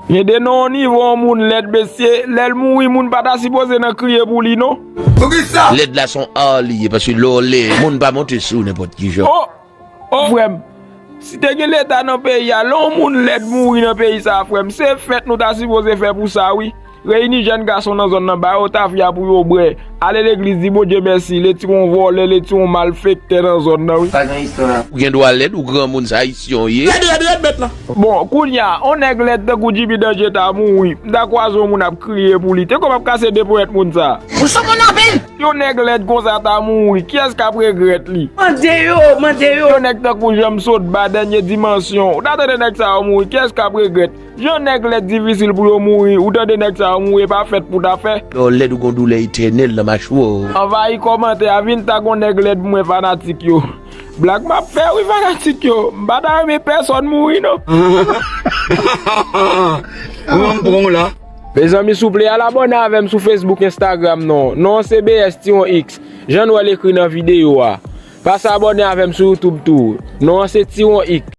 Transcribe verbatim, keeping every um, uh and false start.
Gen de nan yon nivo yon moun lèd, mesye, lè l mouri, moun pa ta sipoze nan kriye pou li, non. Lèd la se yon ar li ye, paske lè w lèd, moun pa monte sou nenpòt ki jan. Oh! Oh, frè m, si te gen leta nan peyi a, lè yon moun lèd mouri nan peyi sa a, frè m, se fèt nou ta sipoze fè pou sa, wi. Reyini jèn gason nan zòn nan, ba yo tafya pou yo bwè. Ale legliz, di Bondye mèsi, leti yon vòlè, leti yon malfektè nan zòn nan, wi. Ou gen dwa lèd, ou granmoun, se ayisyen w ye. Bon, kounye a, yon nèg lèd tankou Djibi Danje ta mouri, m ta kwaze yon moun ap kriye pou li. Te kòman ap kase de ponyèt moun sa? Yon nèg lèd konsa ta mouri, kiyès k ap regrèt li? Mande yo, mande yo. Yon nèg tankou Janm Sotba, Dènye Dimansyon, ou ta tande nèg sa yo mouri, kiyès k ap regrèt? Jan nèg lèd difisil pou yo mouri, ou tande nèg sa yo mouri, e pa fèt pou ta fè. Lè w lèd ou gon doulè etènèl nan machwè w. Anvayi kòmantè a, vin tag yon nèg lèd pou mwen fanatik yo. Blag m ap fè wi fanatik yo, m pa ta renmen pèsòn mouri non. Ou menm pran w la. Mezanmi souple al abòne avè m sou Facebook, Instagram non. Non an se B S Tiwon X. Jan nou wè l ekri nan videyo a. Pase abòne avè m sou YouTube tou. Non an se Tiwon X.